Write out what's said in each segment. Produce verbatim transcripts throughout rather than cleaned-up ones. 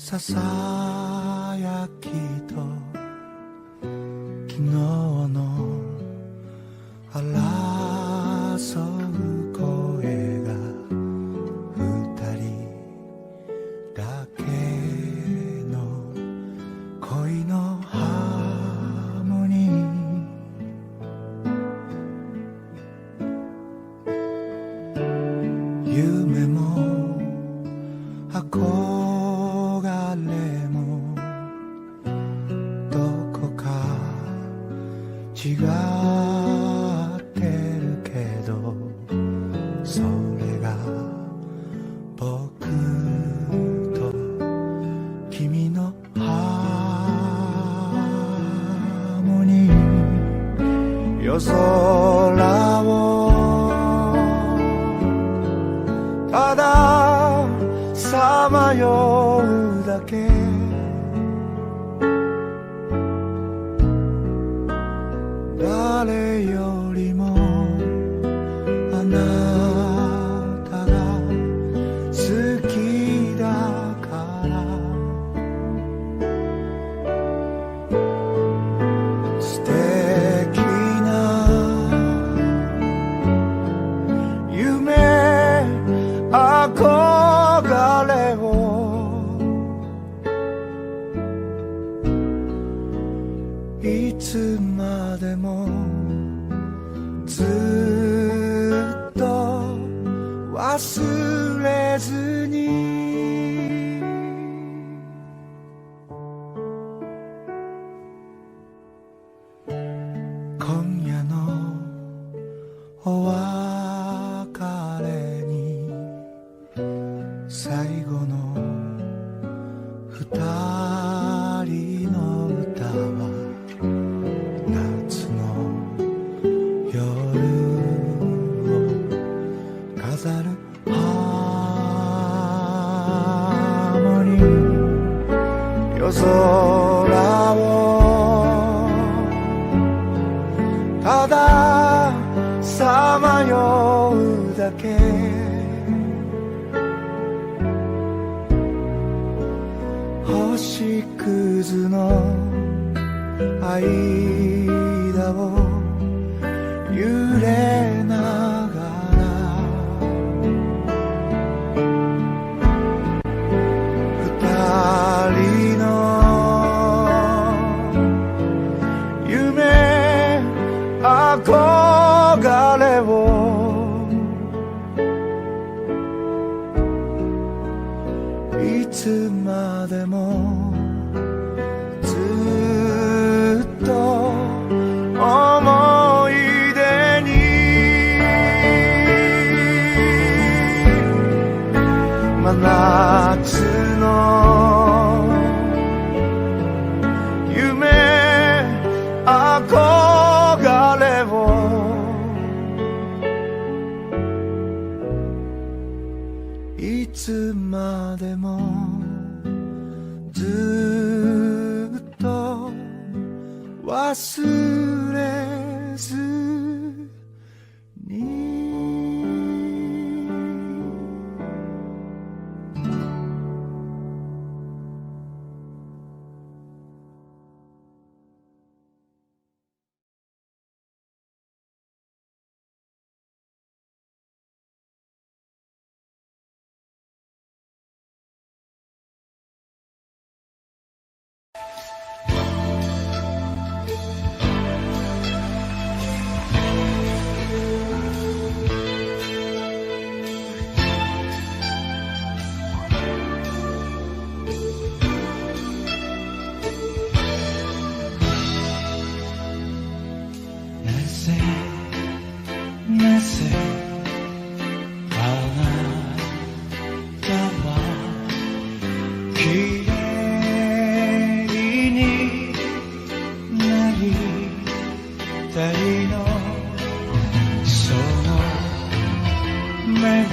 Sasayak kito, Kinoono, alaso ko ega, utari, dake no koi no harmoni. Yumemo, akogalemo, doko ka chigateru kedo, sore ga boku to kimi no harmoni. Yozora o tada samayoru dake. Dare yorimo anata ga suki da kara. 素敵な夢、憧れをいつまでも ずっと忘れずに。今夜のお別れに、最後の二人の歌は、夏の夜を飾るハーモニー。夜空をたださまようだけ。星屑の間を 揺れながら、二人の夢、憧れを いつまでも ずっと思い出に。真夏の夢、憧れを いつまでもずっと忘れずに。Nase, nase, あなたはきれいになりたいの。その目を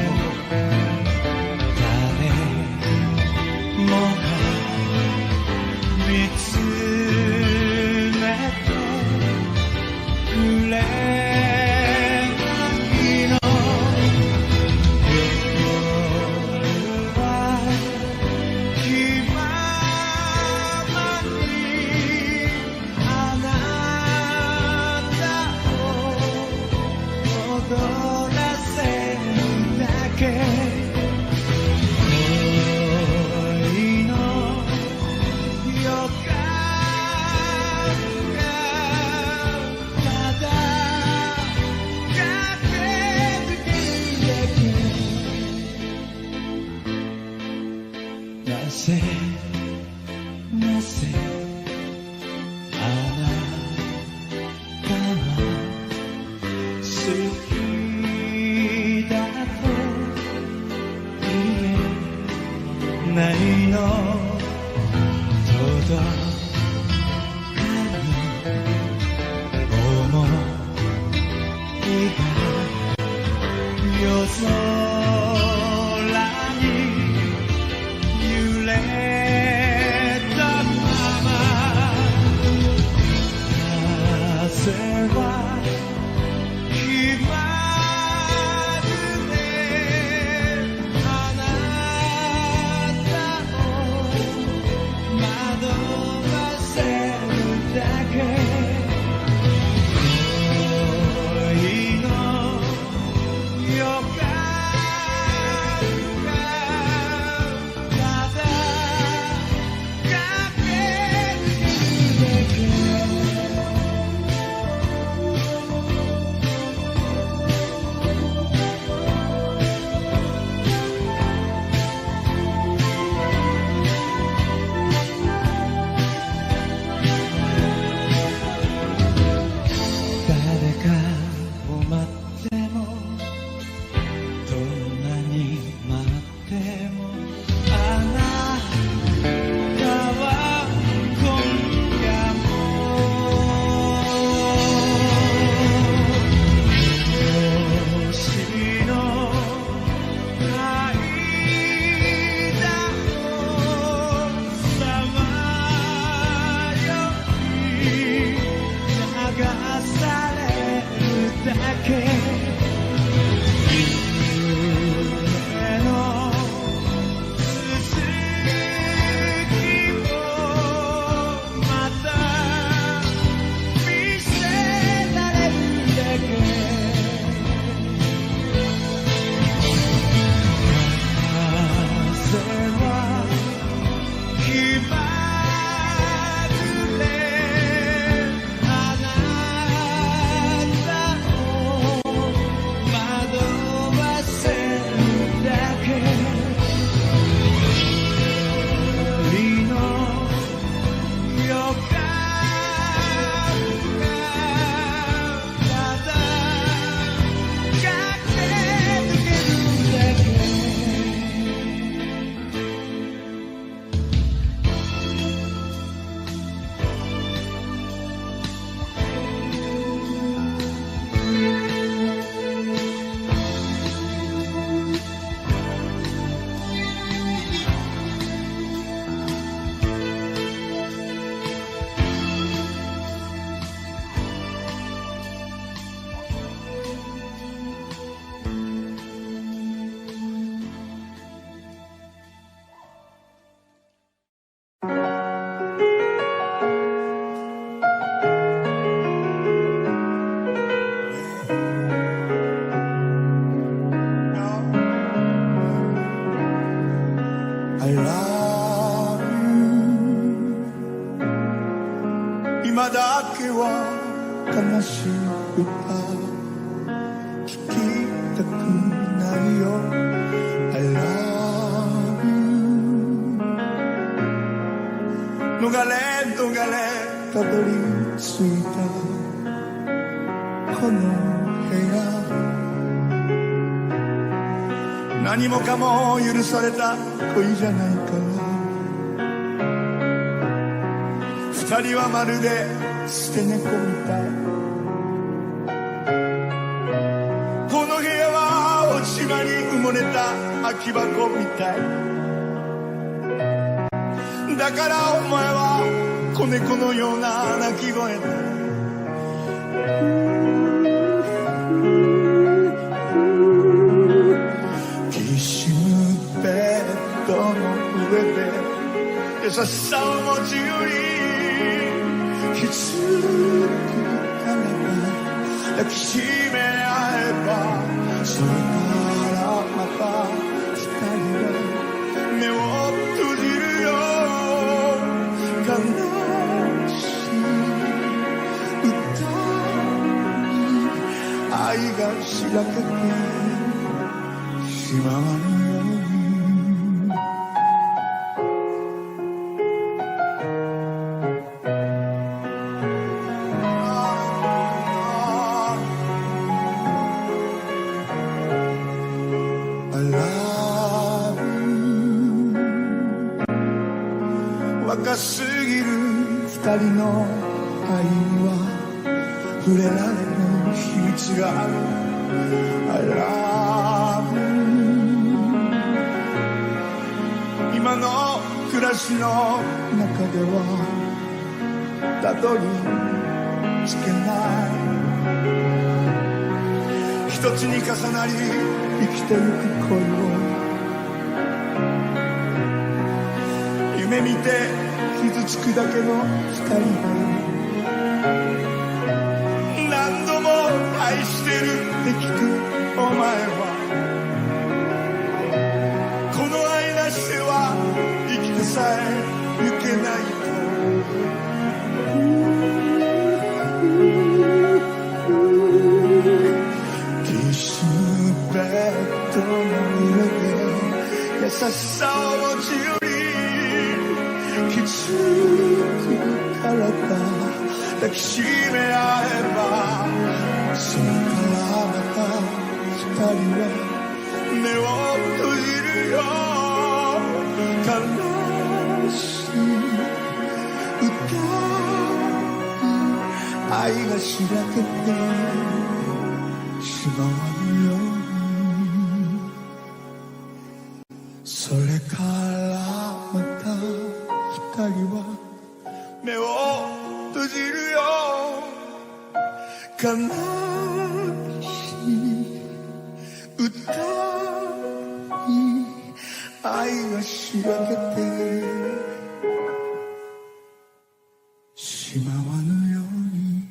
誰もが見つめてくれないの。夜は決まがされるだけ。夢の続きをまた見せられるだけ。風は 気まぐれ、あなたを惑わせるだけ。夜の予感がただ I love you. 今だけは悲しい歌 聞きたくないよ。 I love you. 逃れ逃れたどり着いたこの部屋。何もかも許された恋じゃないから。 二人はまるで捨て猫みたい。 この部屋は落ち葉に埋もれた空き箱みたい。 だからお前は子猫のような鳴き声で きしむベッドの上で優しさを持ち寄り きつく体抱きしめ合えば それからまた二人は目を閉じるよ。 悲しい歌に愛がしらけてしまわぬように。 I love you. 若すぎる二人の愛には触れられる秘密がある。 I love you. 今の暮らしの中ではたどり着けない。一つに重なり生きてゆく恋を夢見て傷つくだけの二人で、何度も愛してるって聞くお前は、この愛なしでは生きてさえいけないと。 きしむベッドの上で優しさを持ち寄り、きつく体抱きしめ合えば、それからまた二人は目を閉じるよ。悲しい歌に愛がしらけてしまわぬように。それからまた二人は目を閉じるよ。悲しい歌に愛をし分けてしまわぬように。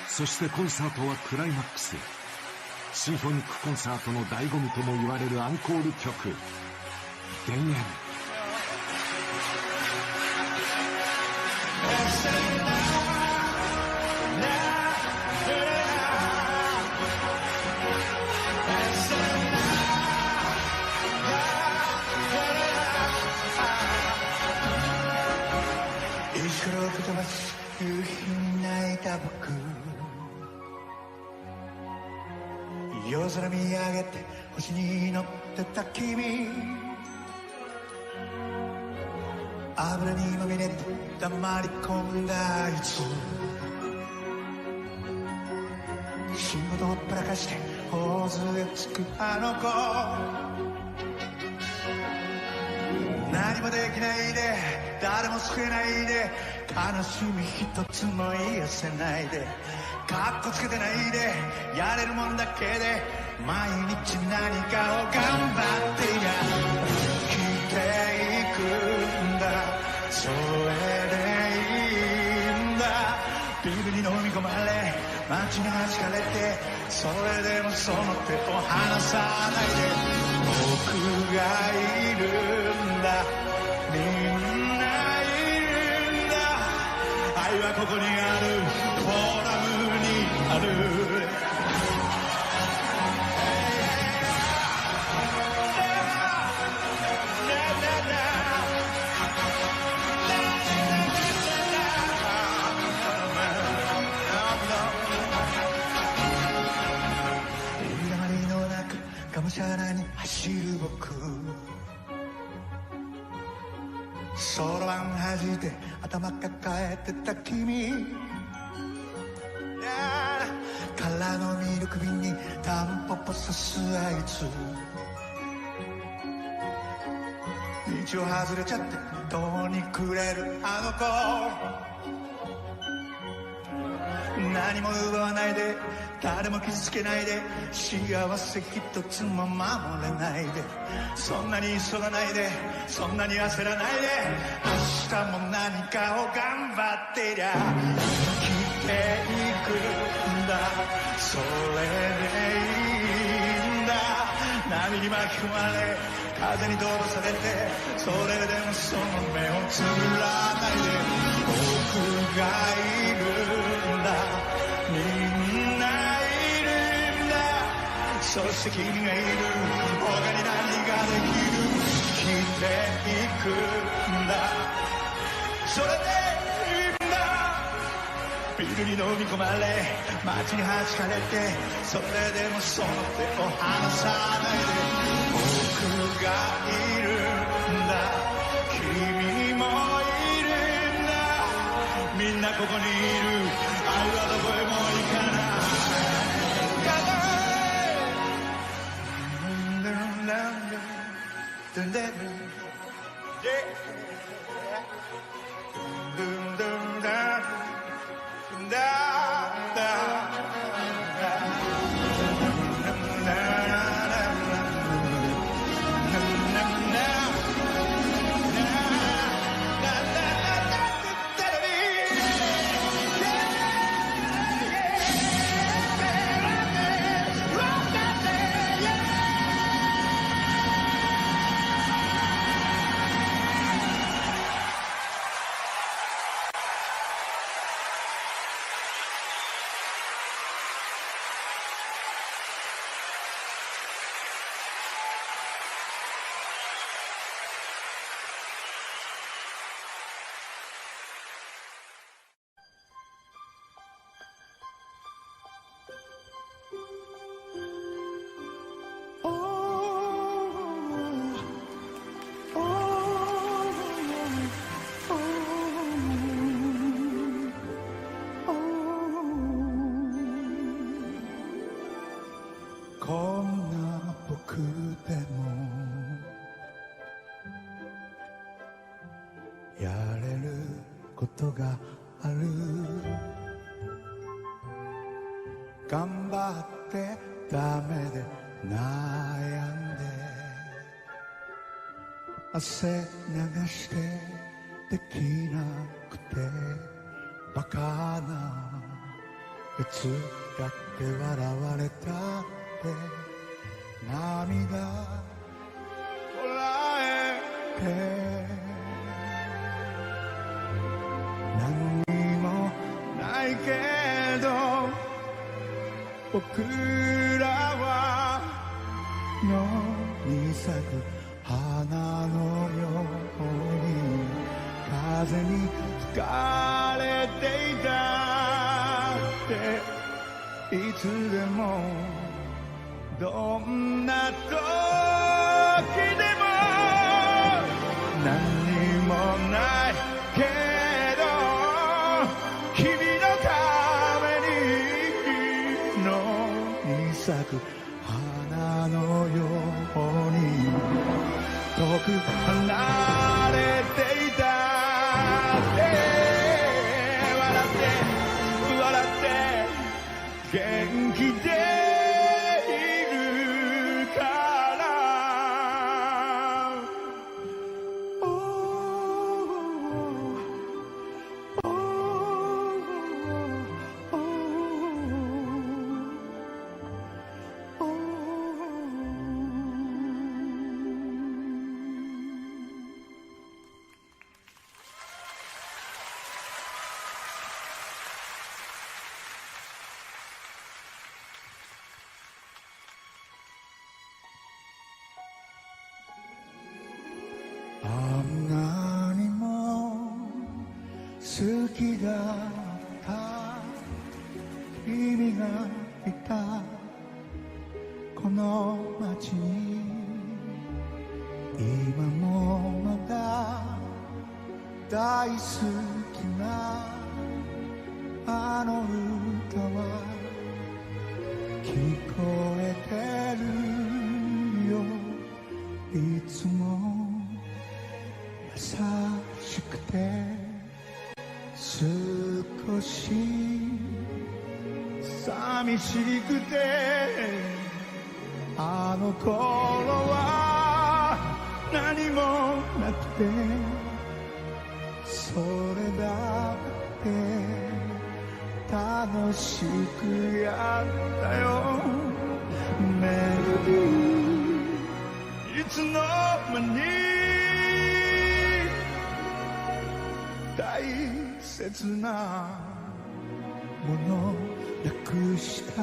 そしてコンサートはクライマックス。シンフォニックコンサートの醍醐味とも言われるアンコール曲、田園。石ころを吹き飛ばし、夕日に泣いた僕。夜空見上げて星に祈ってた君。油にまみれて黙り込んだあいつ。死んだとほったらかして頬杖つくあの子。何もできないで、誰も救えないで、悲しみ一つも癒せないで、かっこつけてないで、やれるもんだけで、毎日何かを頑張ってやっていくんだ。それでいいんだ。ビールに飲み込まれ、街にはじかれて、それでもその手を離さないで。僕がいるんだ。みんないるんだ。愛はここにある。フォーラムにある。がまりの中、がむしゃらに走る僕。そろばんはじいて頭抱えてた君。空のミルク瓶にタンポポ刺すあいつ。道を外れちゃって、遠にくれるあの子。何も奪わないで、誰も傷つけないで、幸せ一つも守れないで、そんなに急がないで、そんなに焦らないで、明日も何かを頑張ってりゃ生きていくんだ。それでいいんだ。波に巻き込まれ、風に飛ばされて、それでもその目をつぶらないで。僕がいるんだ。みんないるんだ。そして君がいる。他に何ができる？生きていくんだ。それでいいんだ。ビールに飲み込まれ、街にはじかれて、それでもその手を離さないで。僕がいるんだ。君もいるんだ。みんなここにいる。愛はどこへも行かない。ことがある。頑張ってた目で悩んで、汗流してできなくて、バカな、いつだって笑われたって、涙こらえて、何にもないけど、僕らは野に咲く花のように、風に吹かれていたって、いつでも、どんな時でも、何にもないけど、君のために野に咲く花のように、遠く離れていたって、笑って、笑って、元気でいるから。 あんなにも好きだった君がいたこの街に、今もまだ大好きなあの歌は聞こえてるよ。いつも優しくて少し寂しくて、あの頃は何もなくて、それだって楽しくやったよ。メロディーいつの間に大切なものなくした。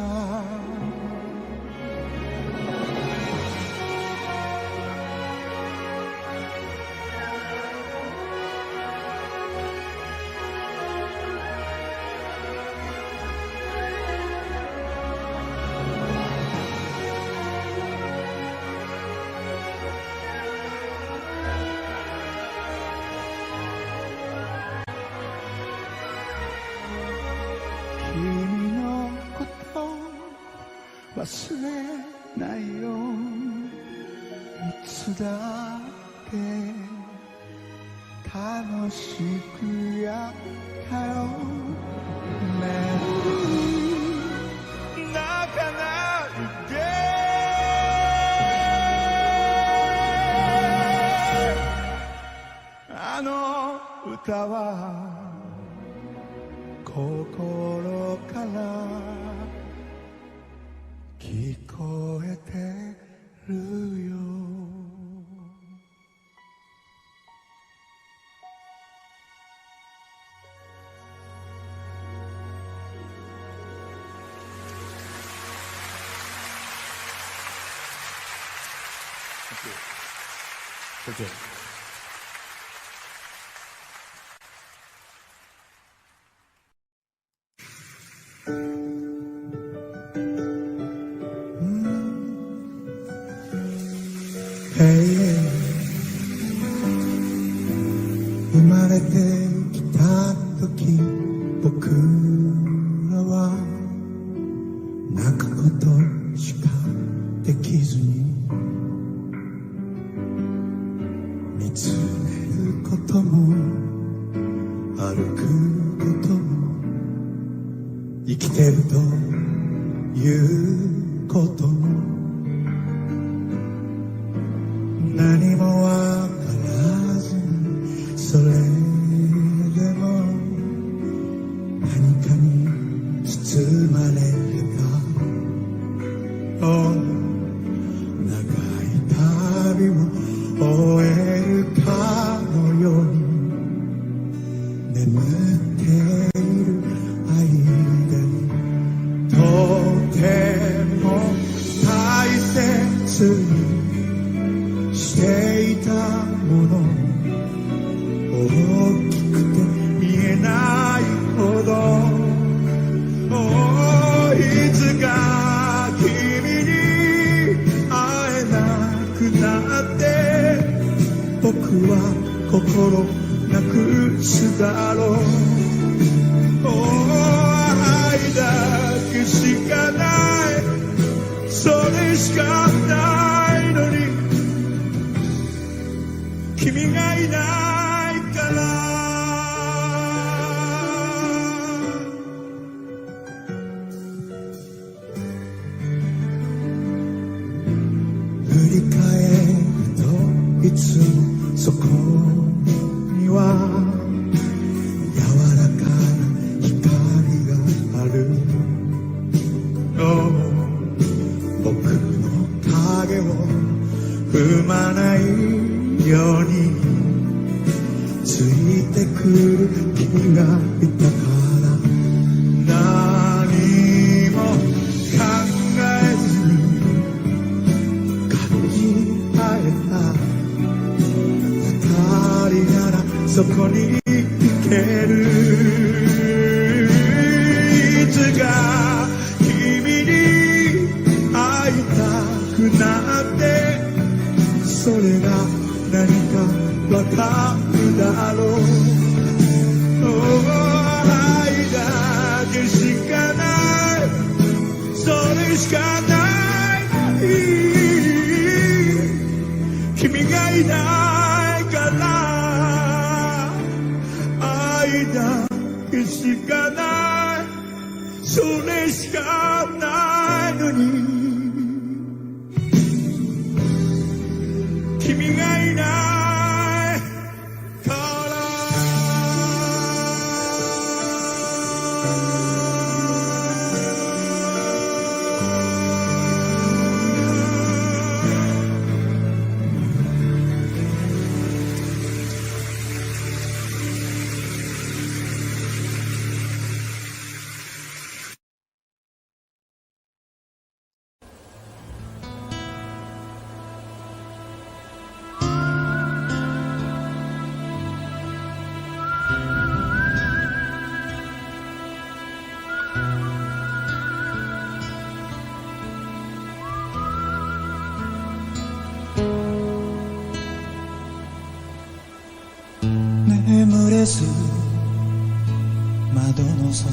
君のこと忘れないよ。いつだって 楽しくやったよ。メロディー泣かないで。あの歌は心から聞こえてるよ。 Thank you. Thank you. Hey, 生まれてきた時、僕らは泣くことしかできずに、見つめることも歩くことも、生きてるということも、何もわからずに、それでも何かに包まれてた。長い旅を終えるかのように、眠っている間に、とても大切にしていたもの、大きくて言えないほど、いつか君に会えなくなって、僕は心なくすだろう。愛だけしかない、それしかないのに、君がいないから。振り返ると、いつもそこには柔らかな光がある。僕の影を踏まないように、ついてくる君がいたから、何も考えずに感じ合えた。二人ならそこに行ける。いつか君に会いたくなって、それが何かわかるだろう。愛だけしかない、それしかない、君がいないから。愛だけしかない、それしかないのに、君がいないから。眠れず窓の外、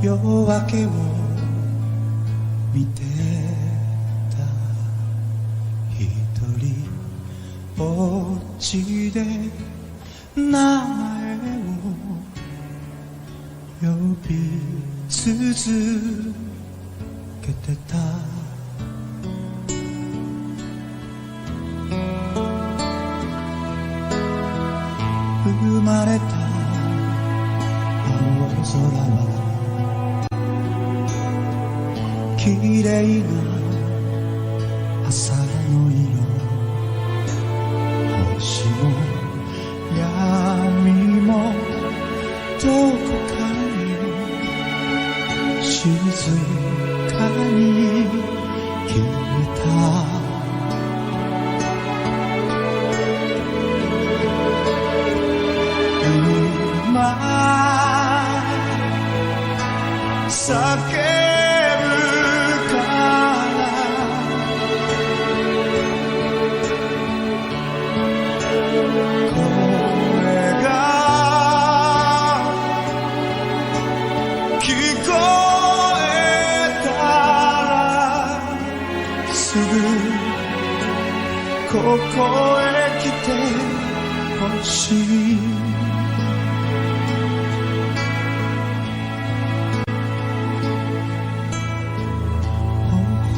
夜明けを見てた。一人ぼっちで名前を呼び続けてた。生まれた青空は、綺麗な朝の色。星も、闇も、どこかに静かに消えた。今叫ぶから、声が聞こえたら、すぐここへ来て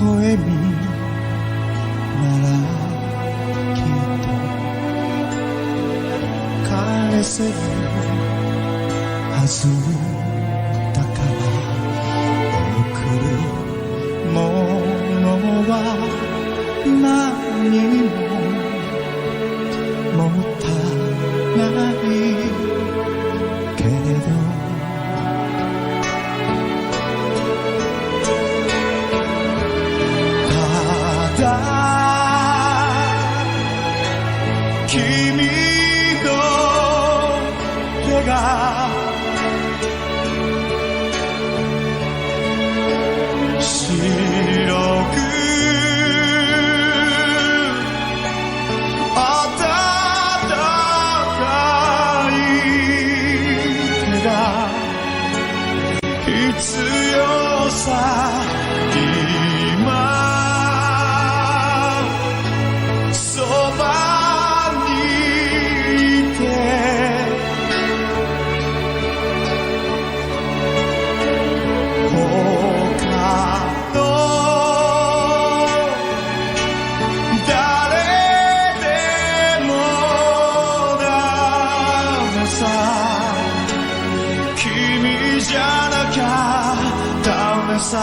Hoy mi, nalakito, kalesero, azu, takala, okuru, mono wa, nani mo, mo ta, nani, keredo. Tada, kimi no tega. Siroku, atatakai tega. 必要さ、今、そばにいて。他の誰でもダメさ、君じゃなきゃダメさ。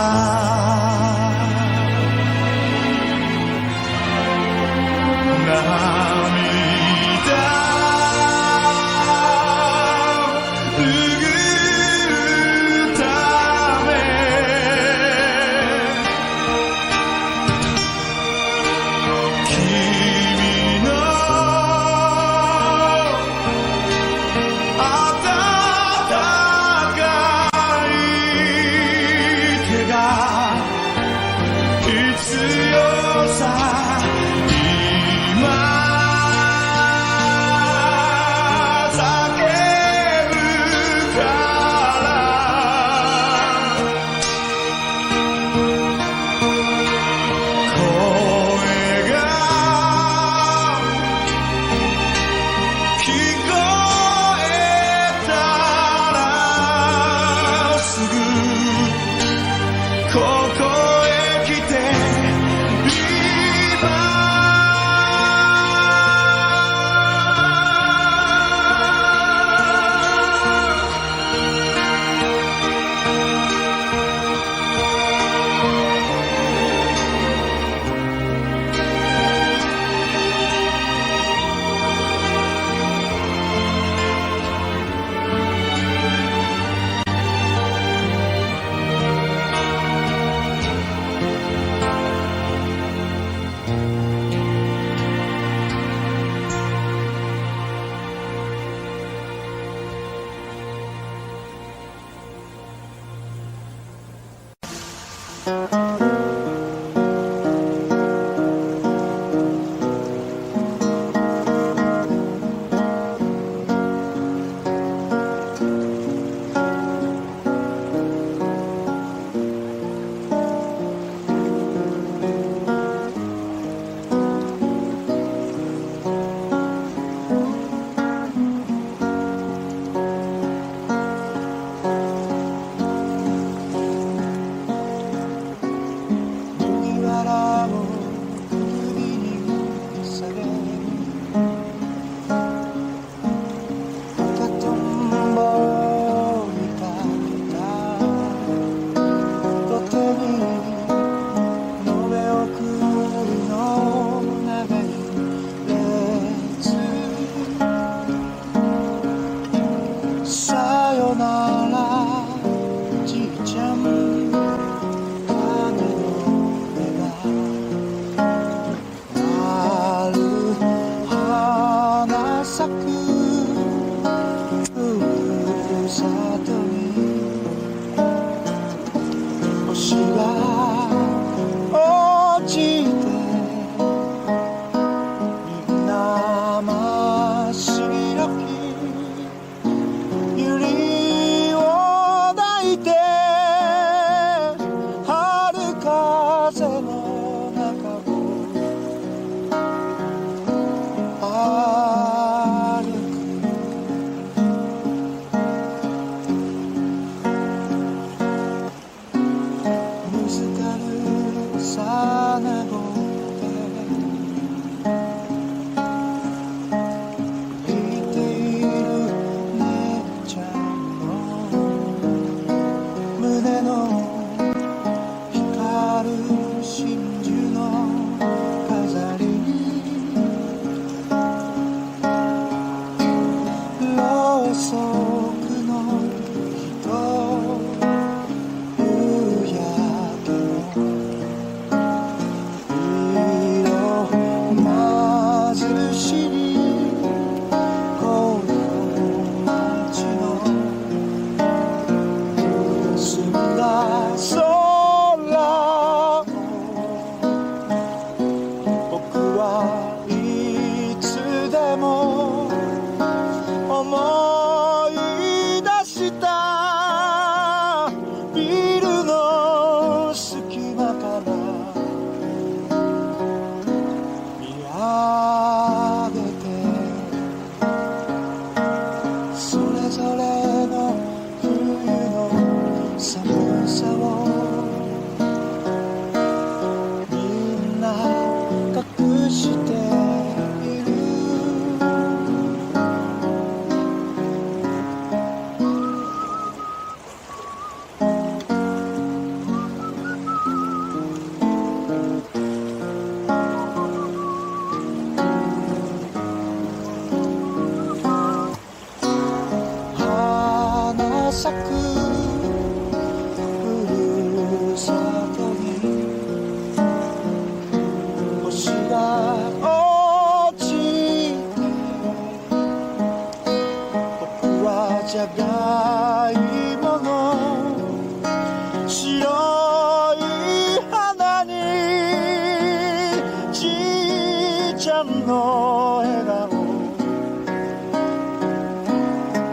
の笑顔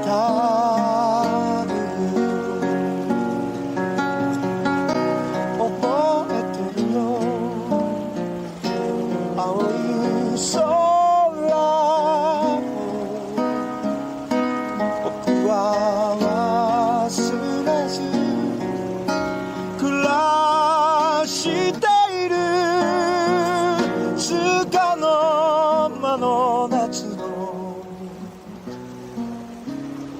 たる覚えてるよ青い空も僕は忘れず暮らしているつかの間の夏の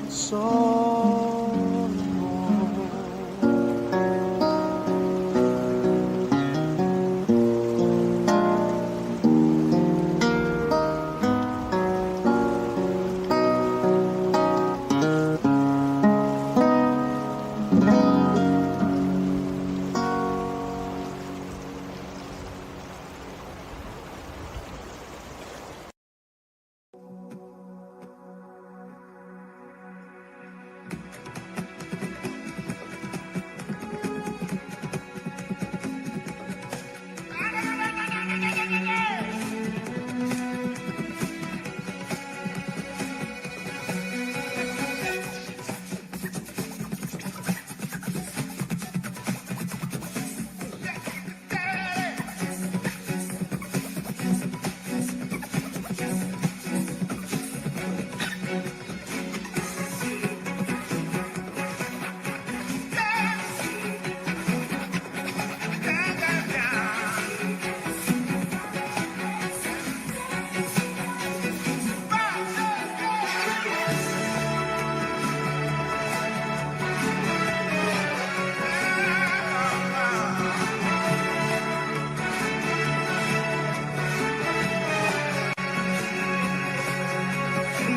そう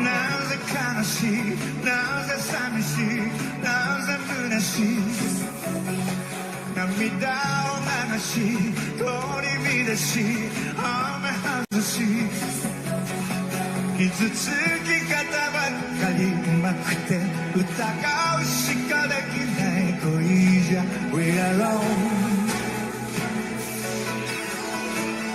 なぜ悲しい、なぜ寂しい、なぜ虚しい。涙を流し、取り乱し、はめ外し。傷つき方ばっかりうまくて、疑うしかできない恋じゃ。We are alone。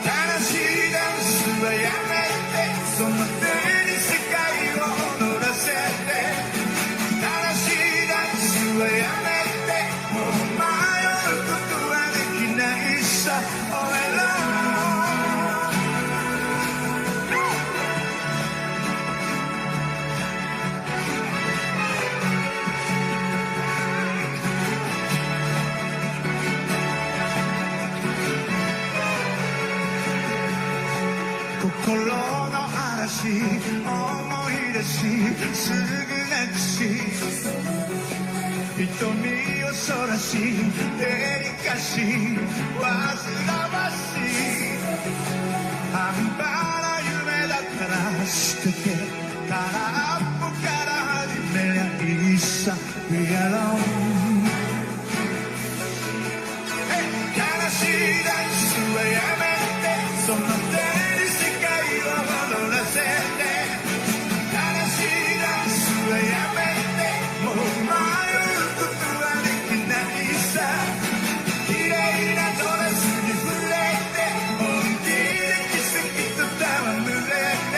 悲しいダンスはやめて、その手に世界を踊らせて。悲しいダンスはやめて、もう迷うことはできないさ。 心の嵐思い出しすぐなくし瞳をそらし照りかし煩わしい半端な夢だったら捨てて空っぽから始めりゃいいさ We are alone 悲しいダンスはやめてその手に世界を踊らせて悲しいダンスはやめてもう迷うことはできないさ綺麗なドレスに触れて本気で奇跡と戯れて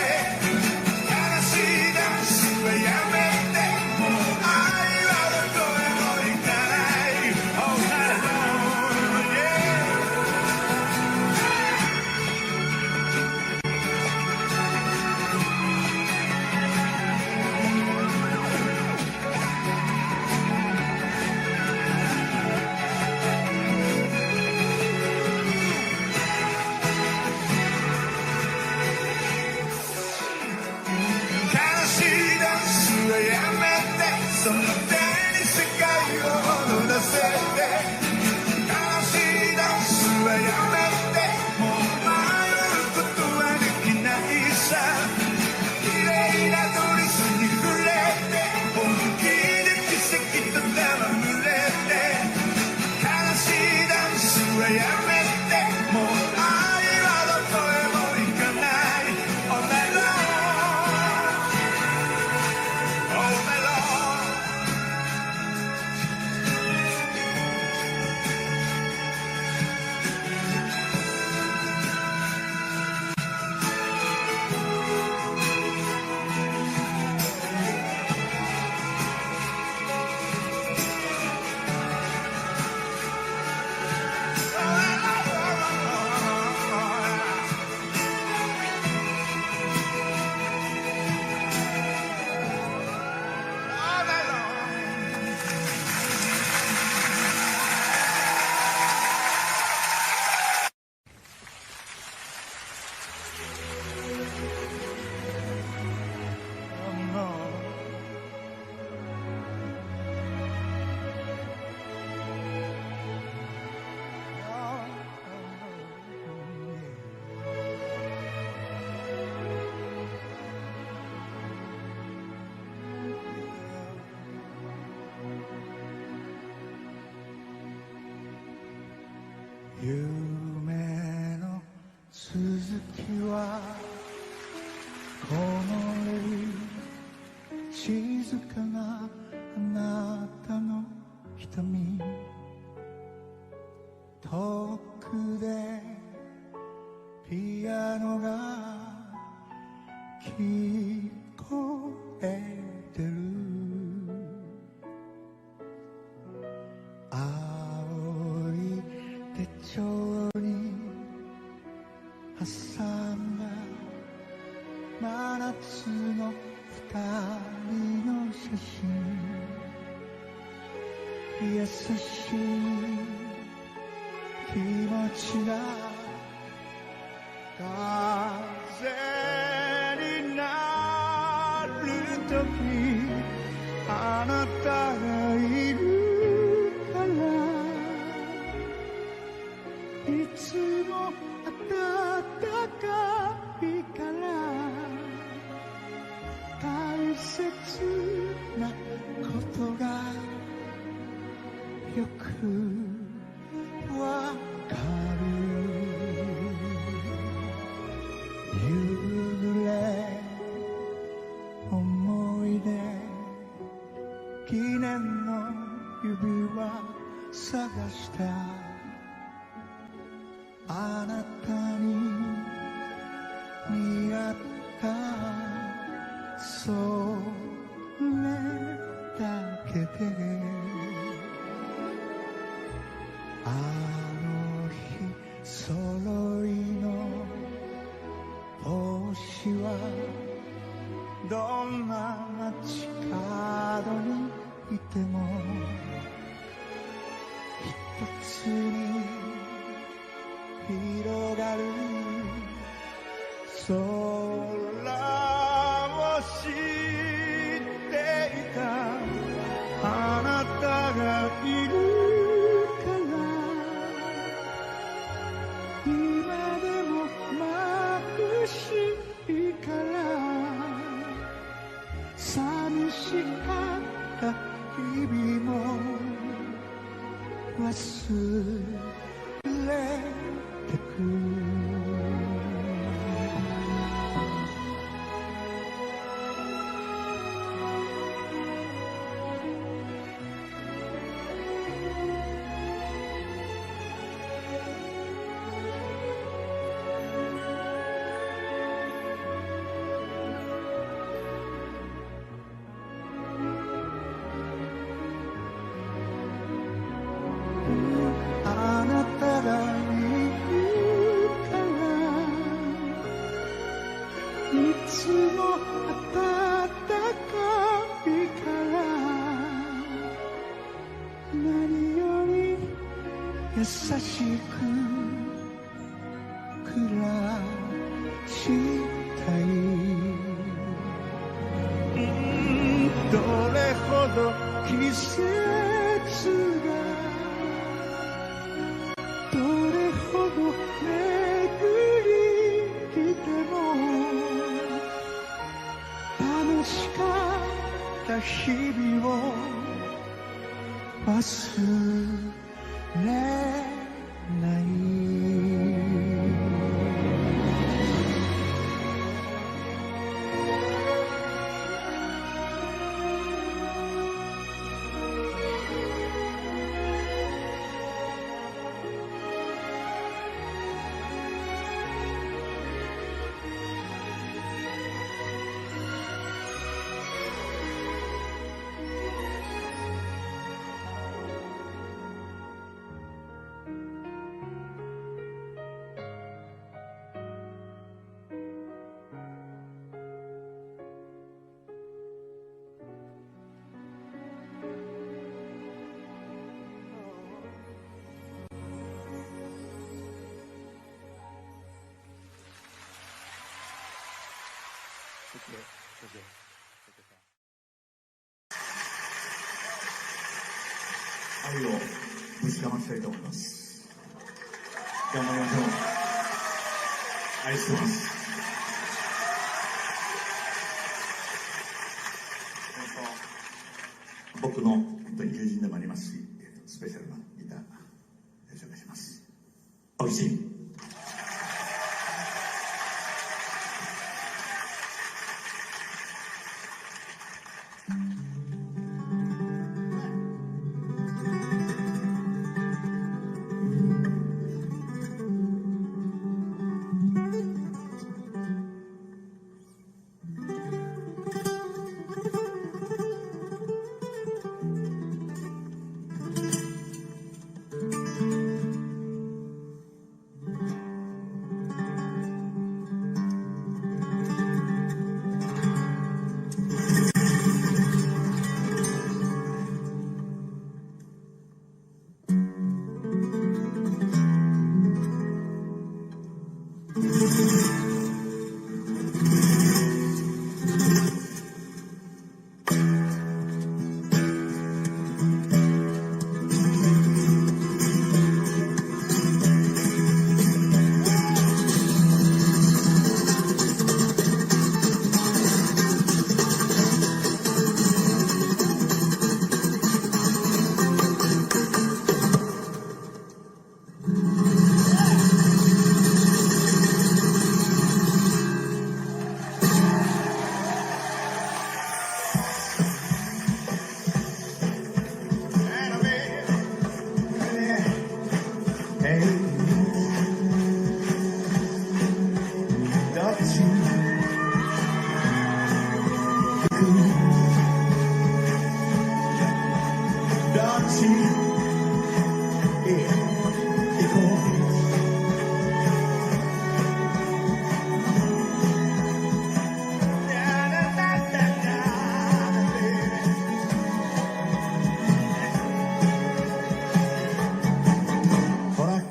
夢の続きは木漏れ日静かなあなたの瞳遠くでピアノが聞こえてる青い手帳に挟んだ真夏の二人の写真優しい気持ちが風になる時あなたがいるからいつも温かいから大切なことがよくわかる夕暮れ思い出記念の指輪探したあなたに似合ったそれだけであの日その色帽子はどんな街角にいても一つに広がる空を知っていたあなたがいるから今でも眩しいから寂しかった日々も忘れてくあなたがいるからいつも温かいから何より優しく暮らしたいどれほど季節がどれほど巡り来ても楽しかった日々を忘れ愛をぶちかましたいと思います。頑張りましょう。愛してます。僕の本当に友人でもありますし、スペシャルなギター紹介します。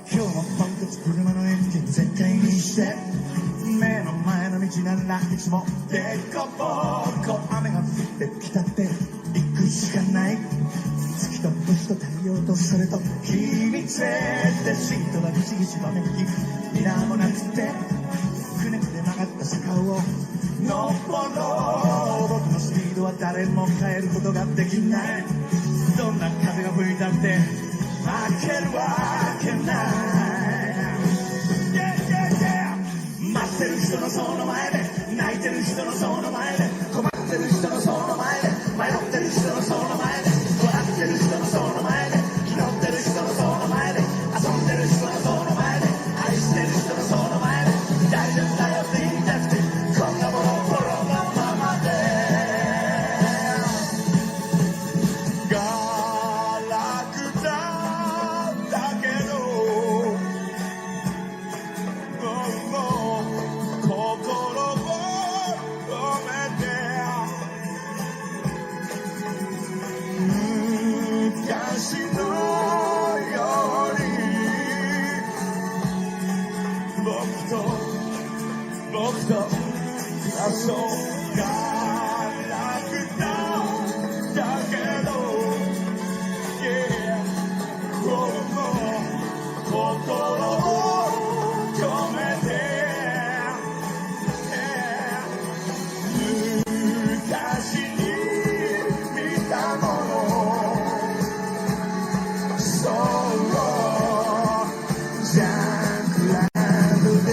Kio no pangkat gulmano en kinse kay ni se. Meno maena mi ginan lakit mo. Teko poko ameng afitte kitate. Ikus kanay. Sakit ang pusto tayo to sareto. Kimitse te sinto la gisi gisi pamengki. Minamo na te. Kunek de makat ta sakawo. No polo. Bot no spido a dare mo kaer kudo gatte kinay. Donna kami nga buitante. Makerwa kenai. Yeah, yeah, yeah. Matteru sono sono maede, naiteru sono sono maede, komatteru sono sono maede, mayatteru sono sono maede, koratteru sono sono maede, kinotteru sono sono maede, asonderu sono sono maede, aisteru sono sono maede, dayo dayo ding defti, konga boro boro mamma de. Galakta takedo. 心を込めて昔のように僕と僕と遊んだらくだけど Yeah 心を 心を込めて、昔に見たもの、そう、ジャンクランドで。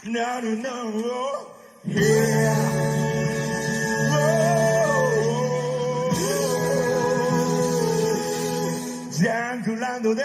なるの Yeah. ジャンクランドで。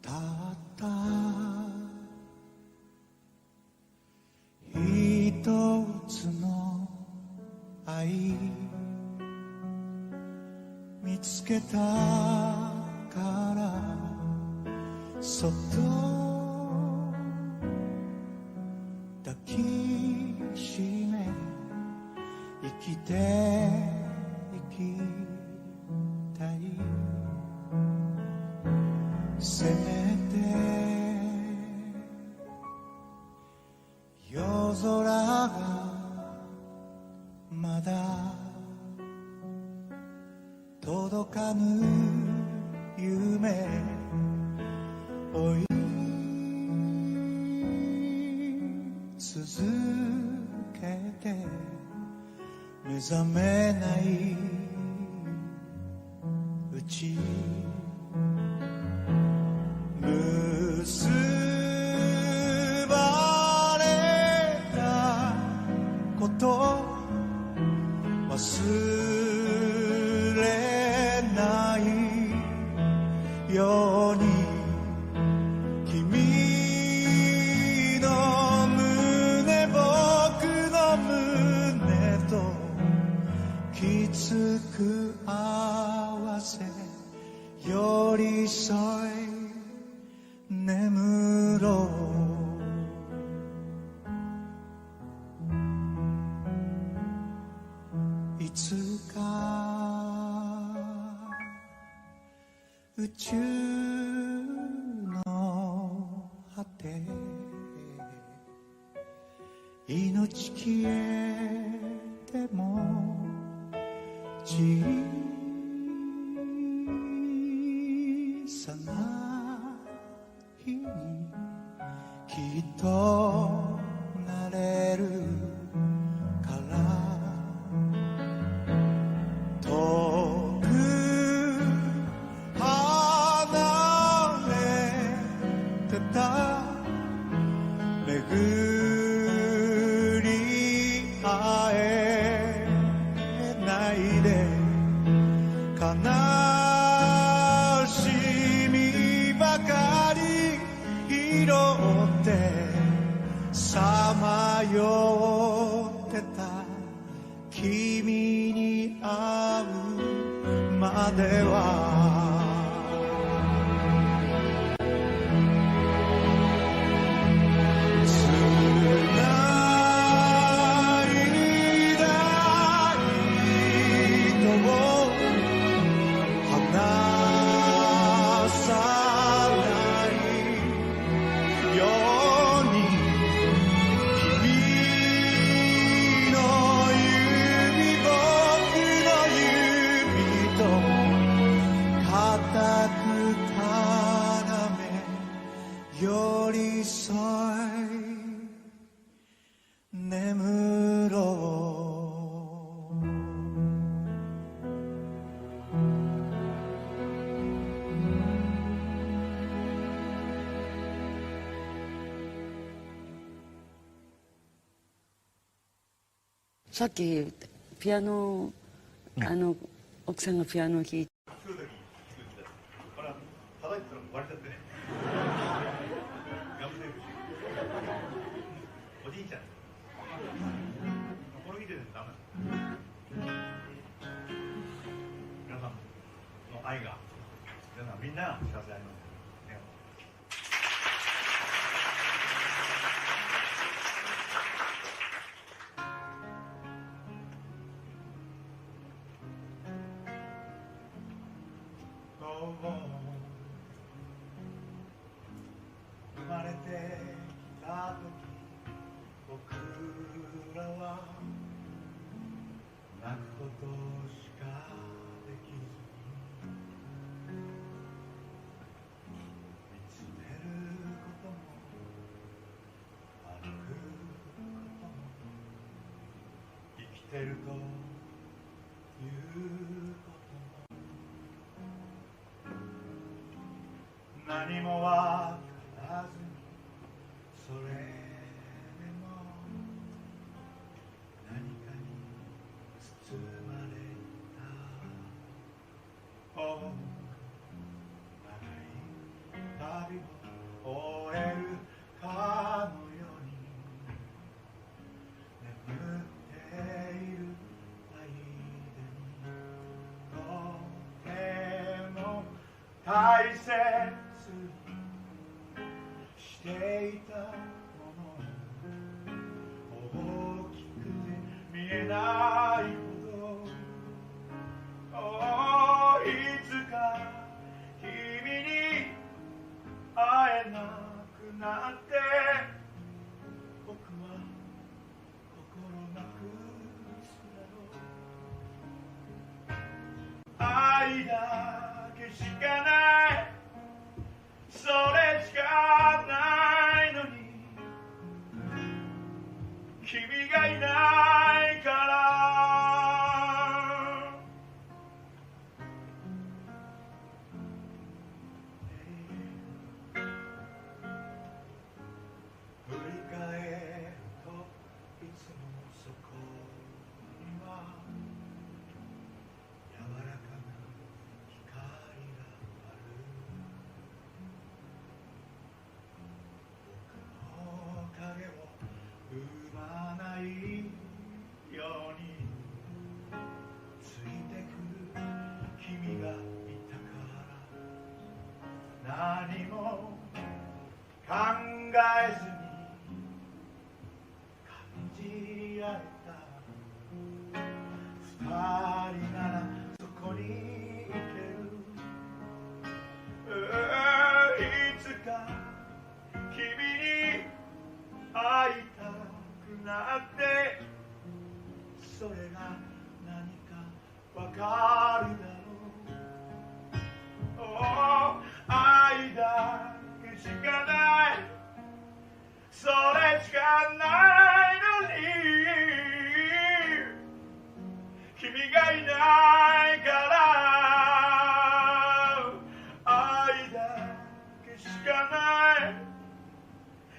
たった一つの愛見つけたからそっと抱きしめ生きていきたい。せめて夜空がまだ届かぬ夢追い目覚めないうちに結ばれたこと忘れないように君の胸僕の胸ときつく合わせ寄り添い眠ろういつか宇宙の果て命消えても小さな日にきっとなれるから遠く離れてた巡り会えないで悲しみばかり拾ってさまよってた君に会うまではさっき、ピアノ、あの、奥さんがピアノを弾いて、おじいちゃん。この見てるのダメ。皆さんの愛が、皆さんみんな幸せありますように。生まれてきた時、僕らは 泣くことしかできずに、見つめることも、歩くことも、生きてるということも、何もわからずに、それでも 何かに包まれた。お、長い旅を終えるかのように眠っている間にとても 大切にしていたもの、大きくて見えないほど、いつか君に会えなくなって、僕は 心なくすだろう。愛だけしかない、それしかないのに、考えずに感じ合えた二人ならそこに行ける。いつか君に会いたくなって、それが何かわかるだろう。 Oh, 愛だけしかない、それしかないのに、君がいないから。 愛だけしかない、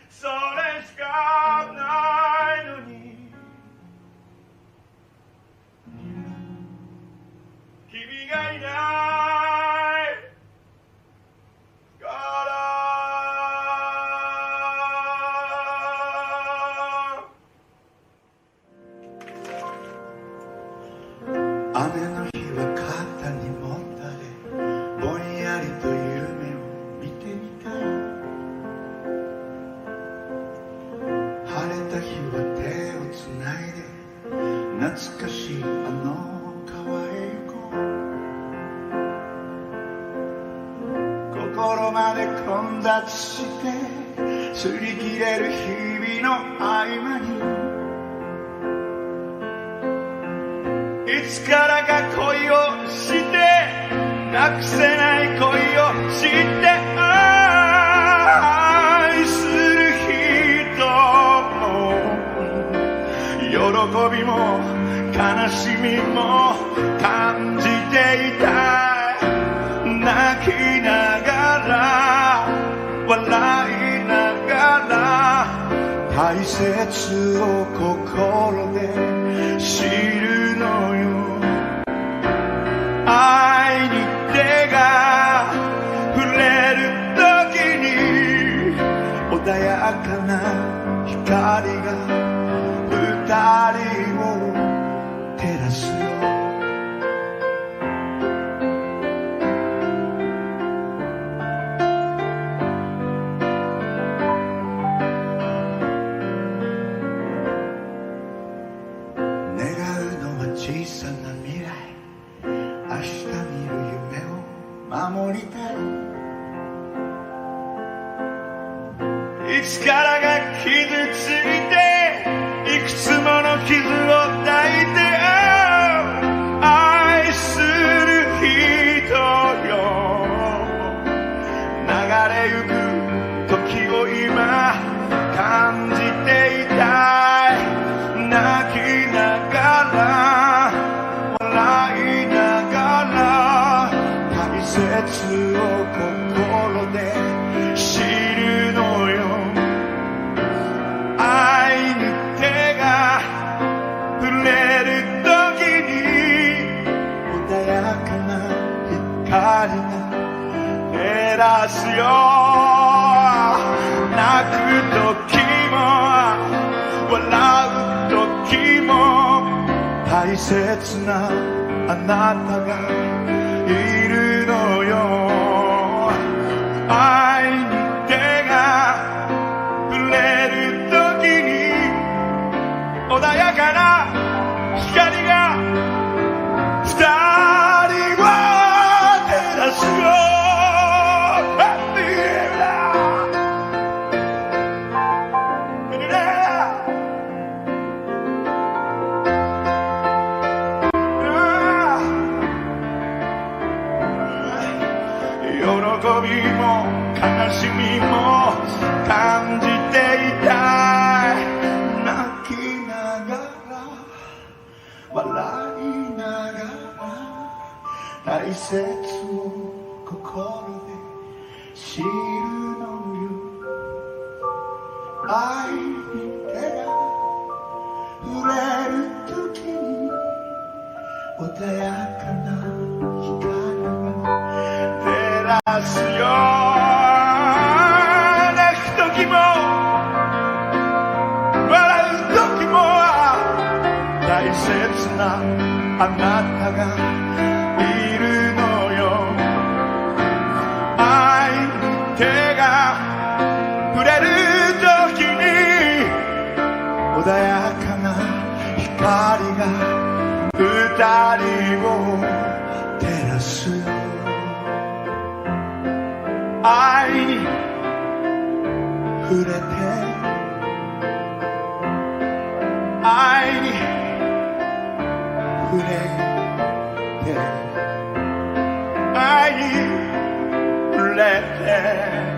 それしかないのに、君がいないから。 雨の日は肩にもたれ、ぼんやりと夢を見てみたい。晴れた日は手をつないで、懐かしいあの川へ行こう。心まで混雑して擦り切れる日々の合間に、いつからか恋をして、なくせない恋をして、愛する人の喜びも悲しみも感じていたい。 泣きながら、笑いながら、大切を心で知るのよ。愛に手が触れる時に、 「穏やかな光が二人を照らすよ」 願うのは小さな未来、明日見る夢を守りたい。 いつからか傷ついて、いくつもの傷を抱いて、愛する人よ。流れゆく時を今感じていたい。 泣きながら、笑いながら、大切を心で知るのよ。愛に手が触れる時に、 「穏やかな光が照らすよ」「泣く時も笑う時も、大切なあなたがいるのよ」 愛に手が触れる時に、 「穏やかな光が二人を照らすよ」 喜びも悲しみも感じていたい。 「泣きながら、笑いながら、大切を心で知るのよ」「愛に手が触れる時に、 「穏やかな光が照らすよ」」「泣く時も笑う時も、大切なあなたがいるのよ」「愛に手が触れる鮮やかな光が二人を照らす。愛に触れて、愛に触れて、愛に触れて。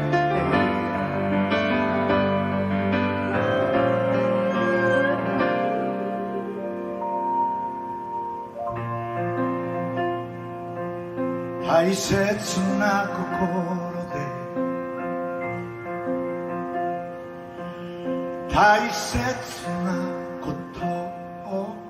大切な心で、大切なことを。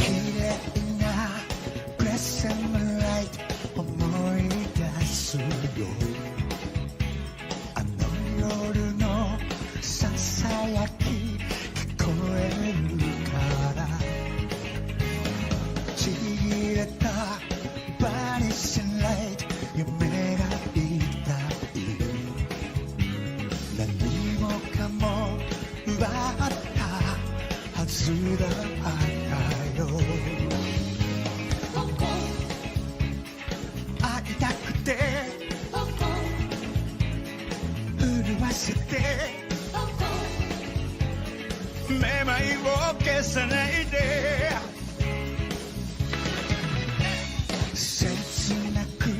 Kile ina, present light, omoy da suyo. Ano yoru no sasayaki, kikoeru kara. Chigireta, banisin light, yumera itai. Nanimo kamo, bata, hazuda atayo. Aitakute, uruwasete, mema iwo kesana ide. Sense naku,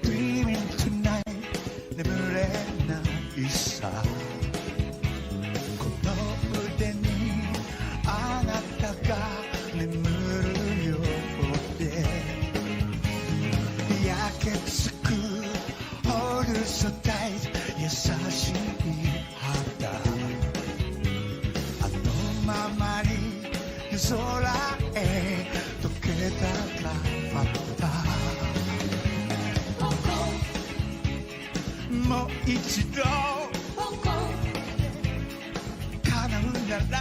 dreaming tonight, 眠れないさ。この腕にあなたが眠るようで、焼けつくオールスタイル、優しい肌、あのままに空へ溶けたかった。もう一度叶うなら、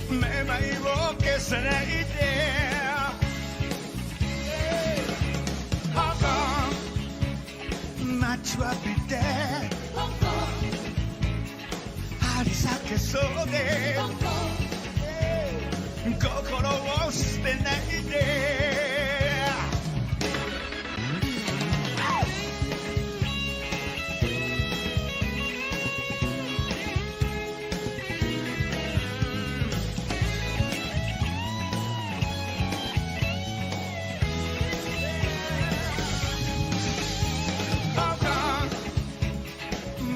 めまいを消さないで。待ちわびて、張り裂けそうで、心を捨てないで。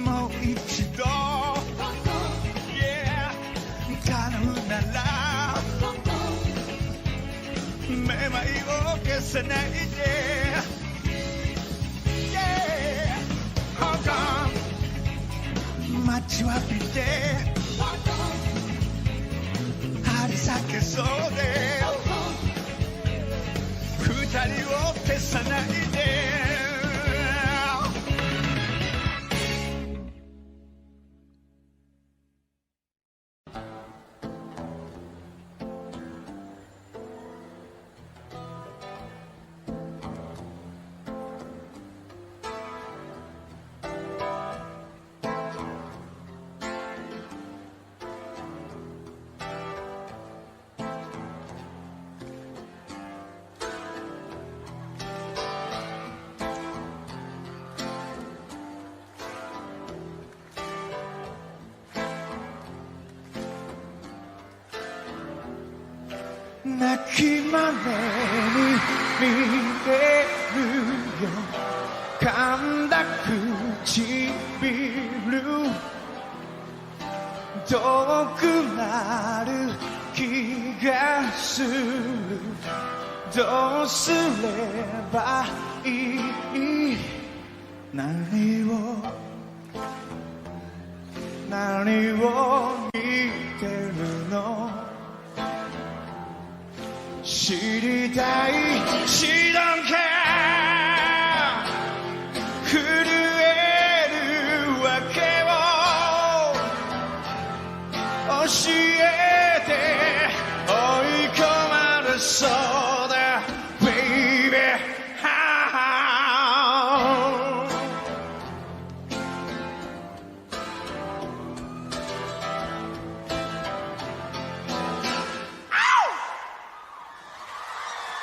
もう一度、yeah、叶うなら、めまいを消さないで。 待ちわびて、張り裂けそうで、二人を消さないで。Nakimaneni mireruyo, kanda kuchi bilu, dokunaru kigasulu, dosulebai naniwo. 何を見てるの？知りたい、知らんか。震えるわけを教えて、追い込まれそうだ、baby。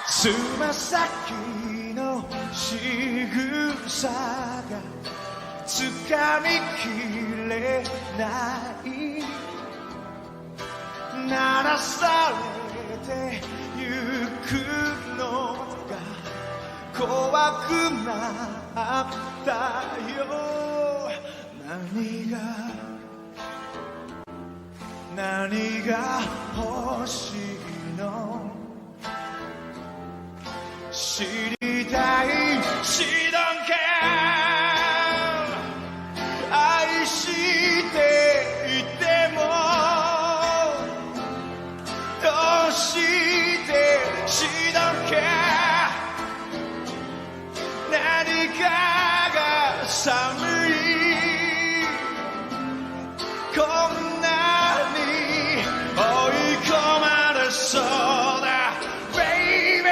つま先の仕草がつかみきれない、慣らされてゆくのが怖くなったよ。何が、何が欲しいの？知りたい、知らんか。愛していても、どうして知らんか。何かが寒い。こんなに追い込まれそうだ、baby。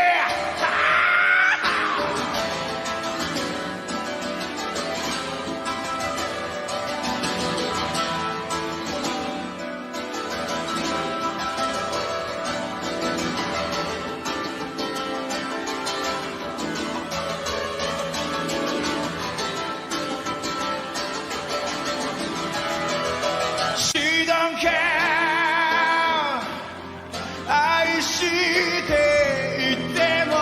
知らんか。愛していても、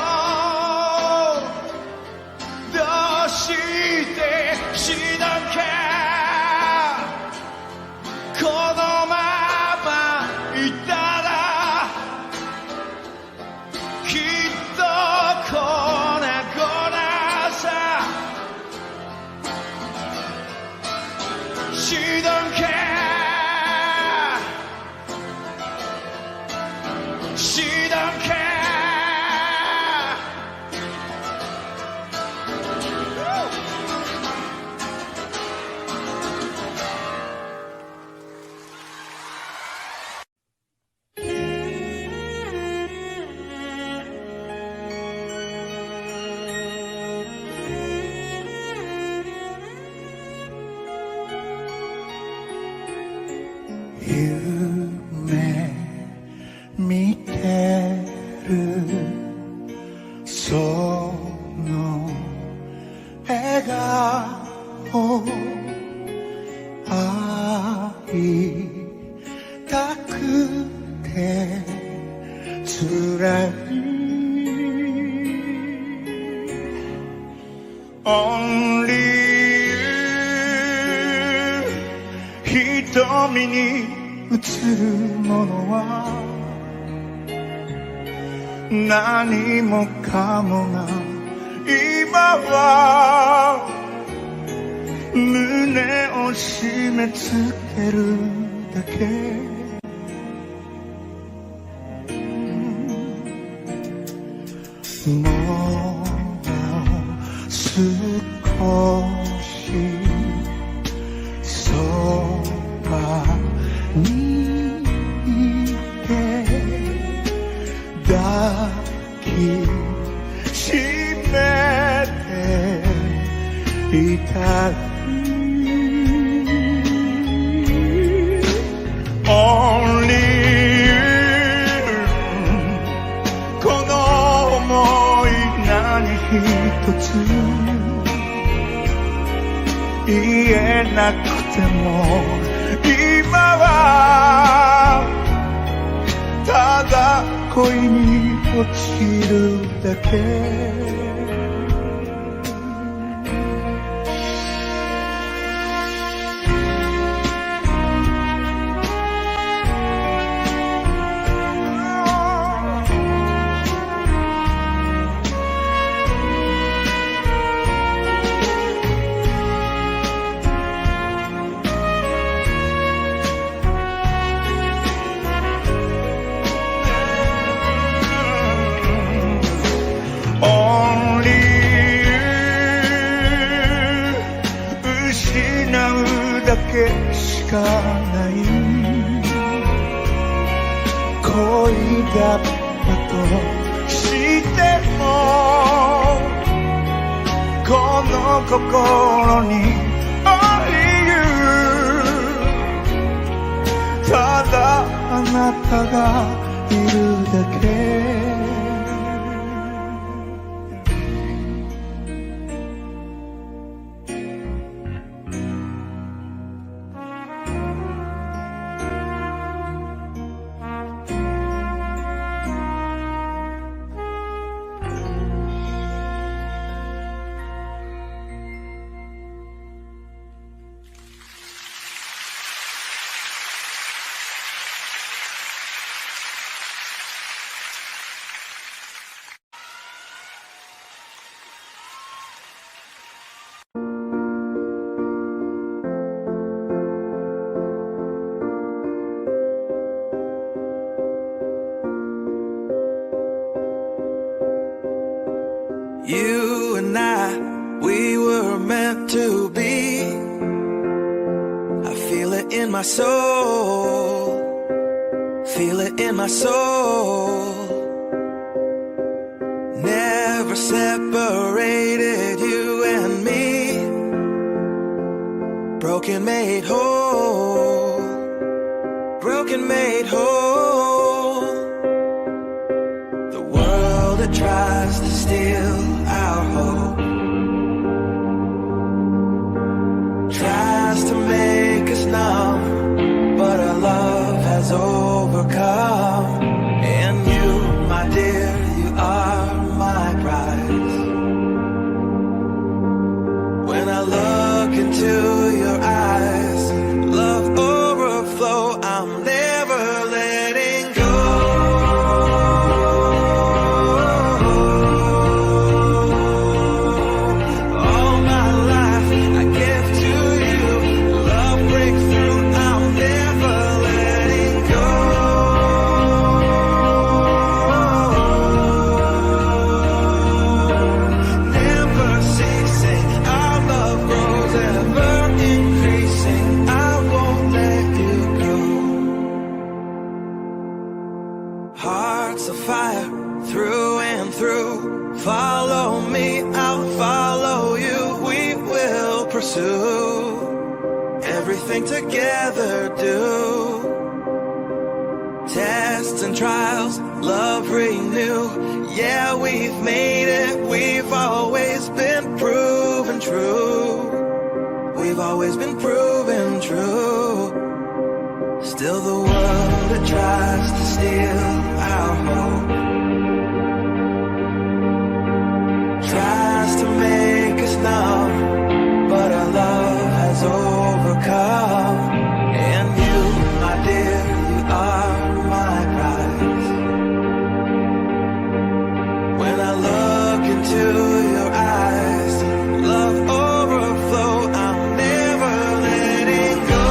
どうして知らんか。このままいたら、きっと粉々さ。知らんか。知らんか。 夢見てるその笑顔、会いたくて辛い。 Only you。 瞳に映るものは何もかもが今は胸を締め付けるだけ。 もう少しそばにいて抱きしめていたい。 Only you。 この想い何一つ言えなくても今はただこ Koyni, otsiru dake. Only you, 失うだけしかない恋だったとしても、この心に あり、ただあなたがいるだけ。 You and I, we were meant to be. I feel it in my soul. Feel it in my soul. Never separated, you and me. Broken made whole. Broken made whole. The world that tries to steal our hope tries to make us numb, but our love has overcome. And you, my dear, you are my prize. When I look into your eyes, love overflow, I'm never letting go. All my life I give to you. Love breakthrough, I'm never letting go. Never ceasing, our love grows, ever increasing. I won't let you go. Hearts of fire through and through. Follow me, I'll follow you. We will pursue everything together, do. Tests and trials, love renew. Yeah, we've made it. We've always been proven true. We've always been proven true. Still the world that tries to steal our hope tries to make us numb, but our love has overcome. And you, my dear, you are my prize. When I look into your eyes, love overflow, I'm never letting go.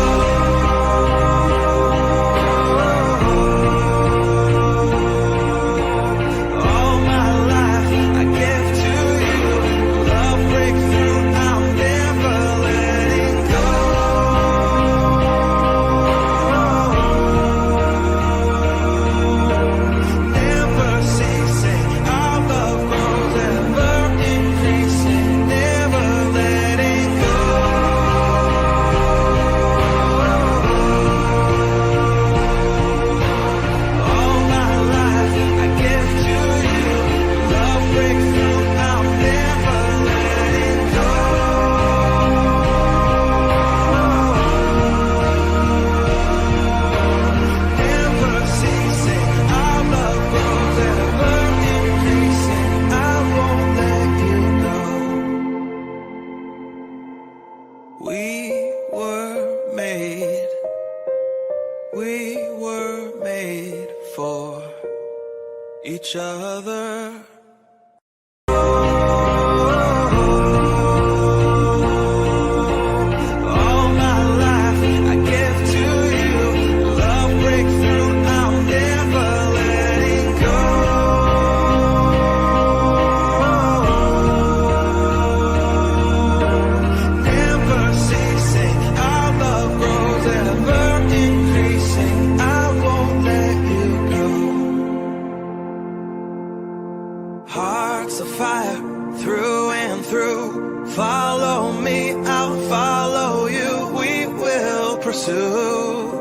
We were made for each other. All my life I give to you. Love breakthrough, I'm never letting go. Never ceasing, our love grows ever increasing. I won't let you go. Hearts of fire through and through. Follow me, I'll follow you. We will pursue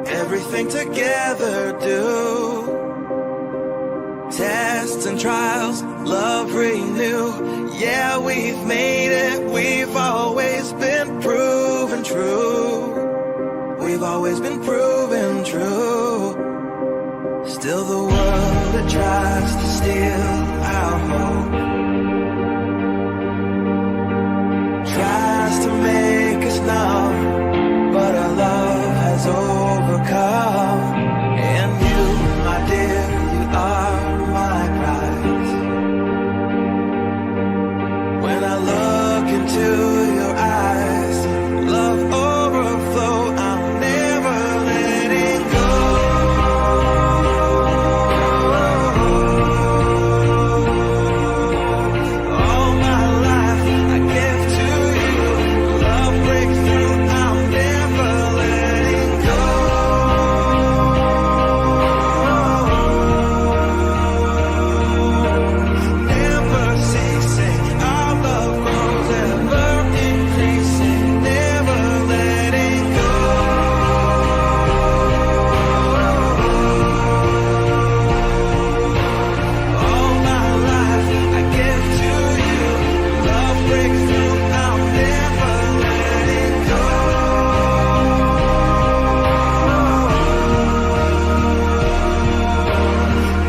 everything together, do. Tests and trials, love renew. Yeah, we've made it. We've always been proven true. We've always been proven true. Still the world that tries to steal our hope tries to make us numb, but our love has overcome. And you, my dear, you are my prize. When I look into your eyes, love overflow, I'm never letting go. All my life I give to you. Love breakthrough, I'm never letting go. Never ceasing, our love grows ever increasing, never letting go. All my life I give to you. Love breakthrough, I'm never letting go.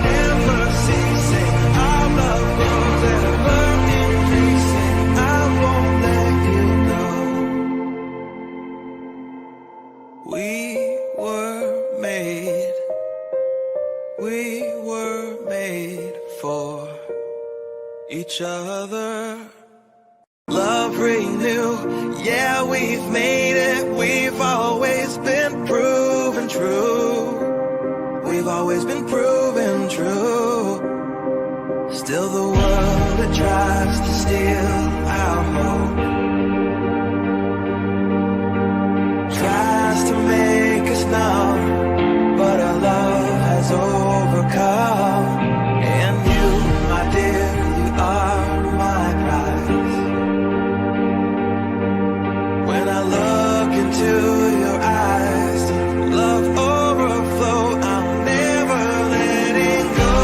Never ceasing, our love grows ever increasing. I won't let you go. We were made, we were made for each other. Love renew, yeah, we've made it. We've always been proven true. We've always been proven true. Still the world that tries to steal our hope tries to make us numb, but our love has overcome. And you, my dear, you are my prize. When I look into your eyes, love overflow, I'm never letting go.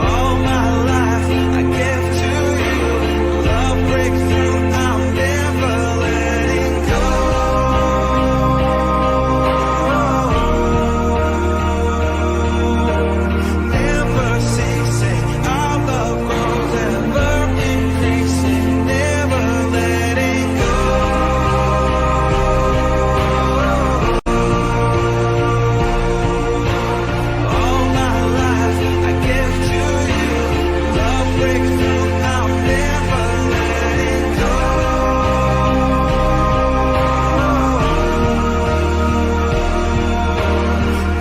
All my life I give to you. Love breakthrough, I'm never letting go. Never ceasing, our love grows ever increasing, never letting go. All my life I give to you. Love breakthrough, I'm never letting go.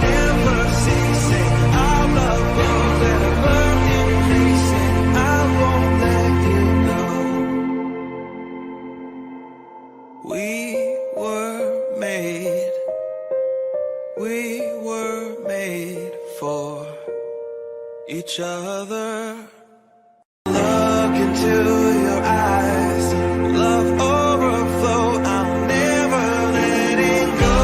Never ceasing, our love grows ever increasing. I won't let you go. We were made, we were made for each other. Look into your eyes, love overflow, I'm never letting go.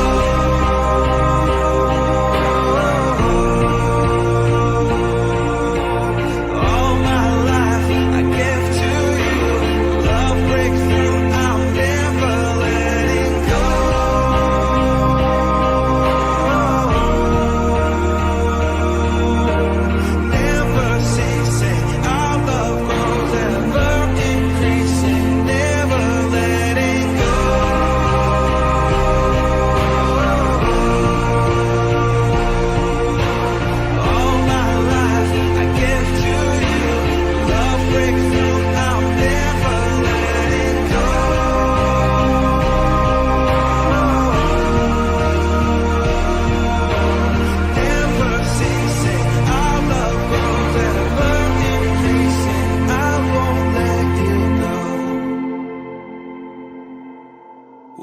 All my life I give to you. Love breakthrough, I'm never letting go. Never ceasing,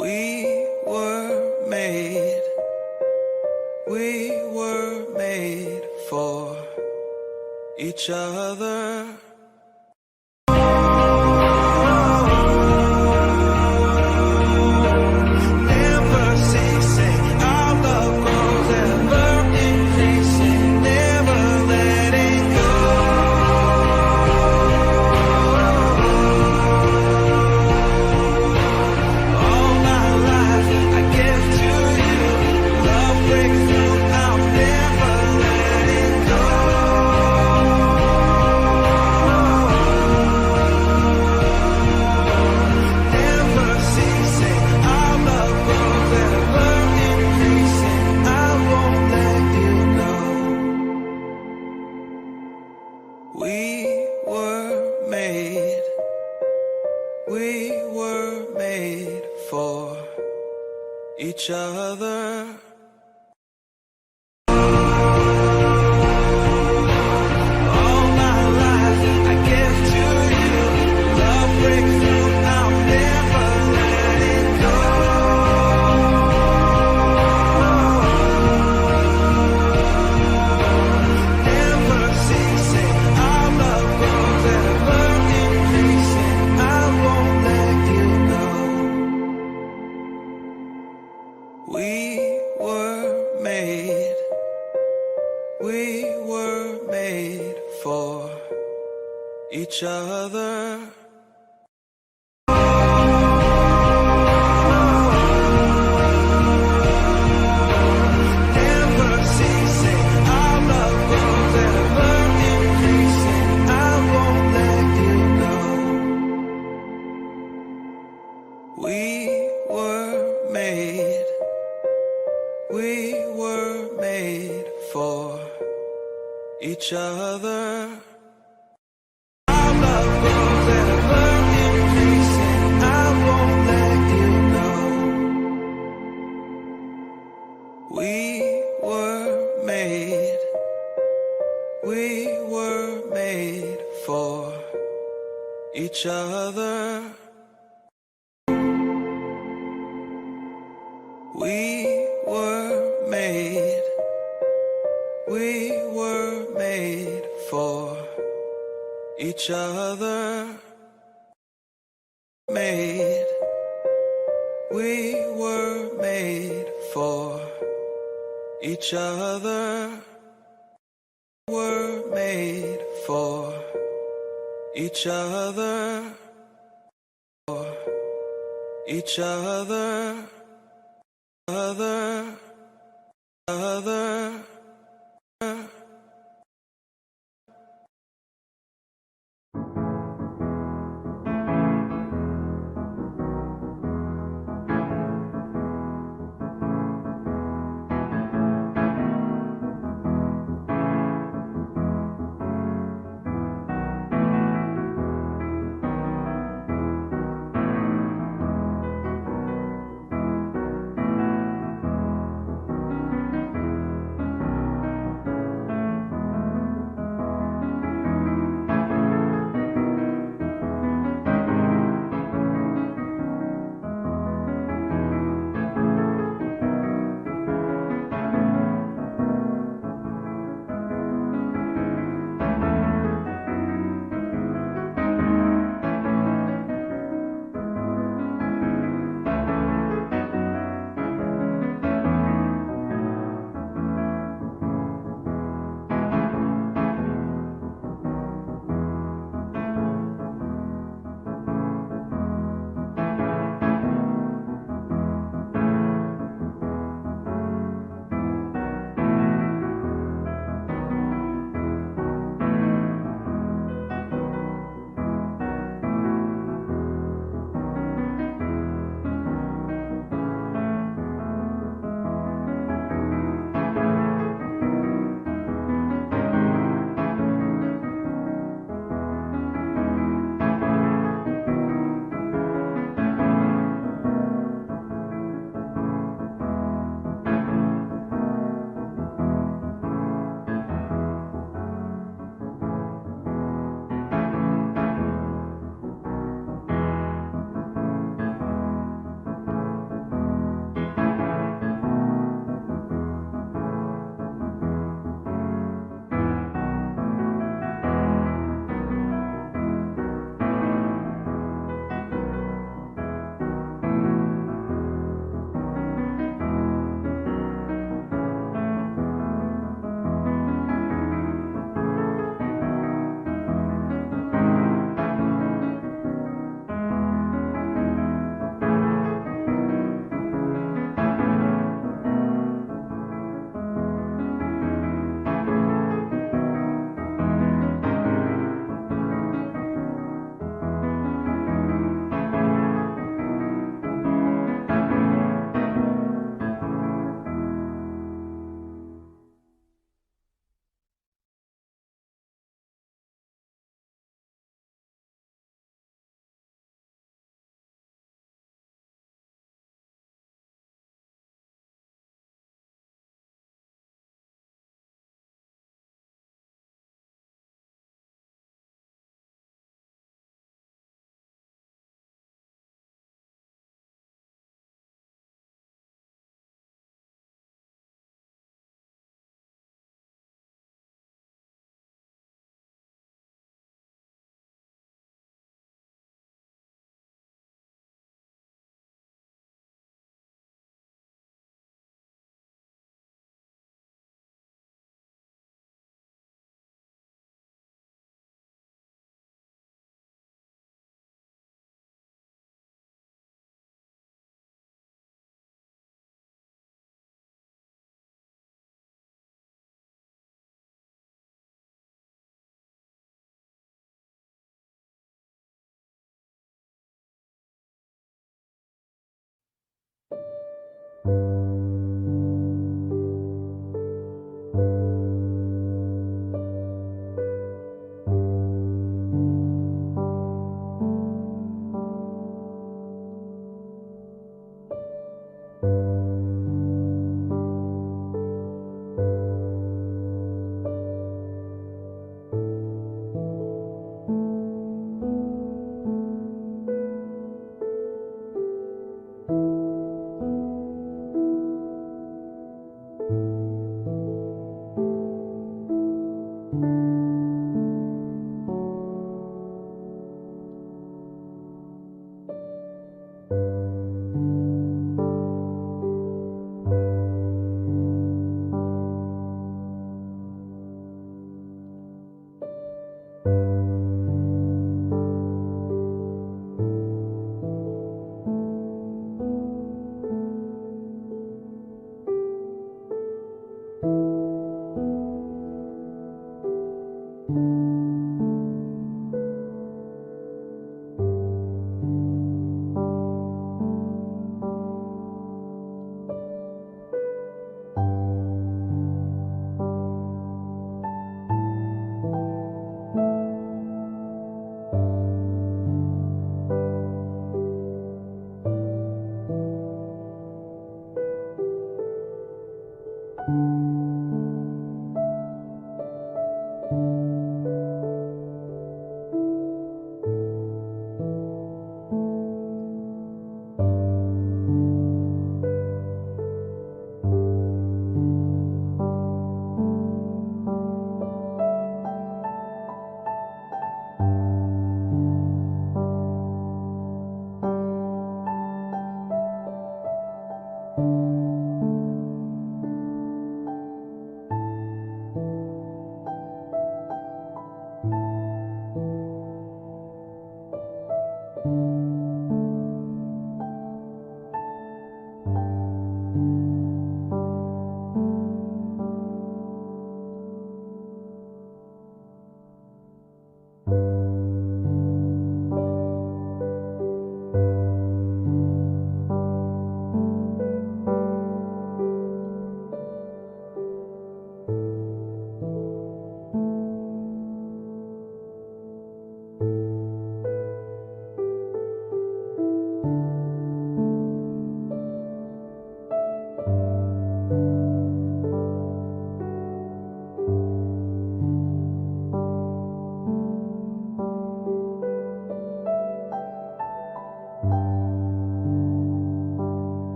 We were made, we were made for each other. Never ceasing, our love grows ever increasing, never letting go. All my life I give to you. Love breakthrough, I'm never letting go. Never ceasing, our love grows ever increasing. I won't let you go. We were made, we were made for each other. All my life I give to you. Love breakthrough, I'm never letting go. Never ceasing, our love grows ever increasing. I won't let you go. We were made, we were made for each other. Never ceasing, our love grows ever increasing. I won't let you go. We were made, we were made for each other. Our love grows ever increasing. I won't let you go. We were made, we were made for each other. We were made, we were made for each other. Made, we were made for each other. Were made for each other. For each other. Other. Other.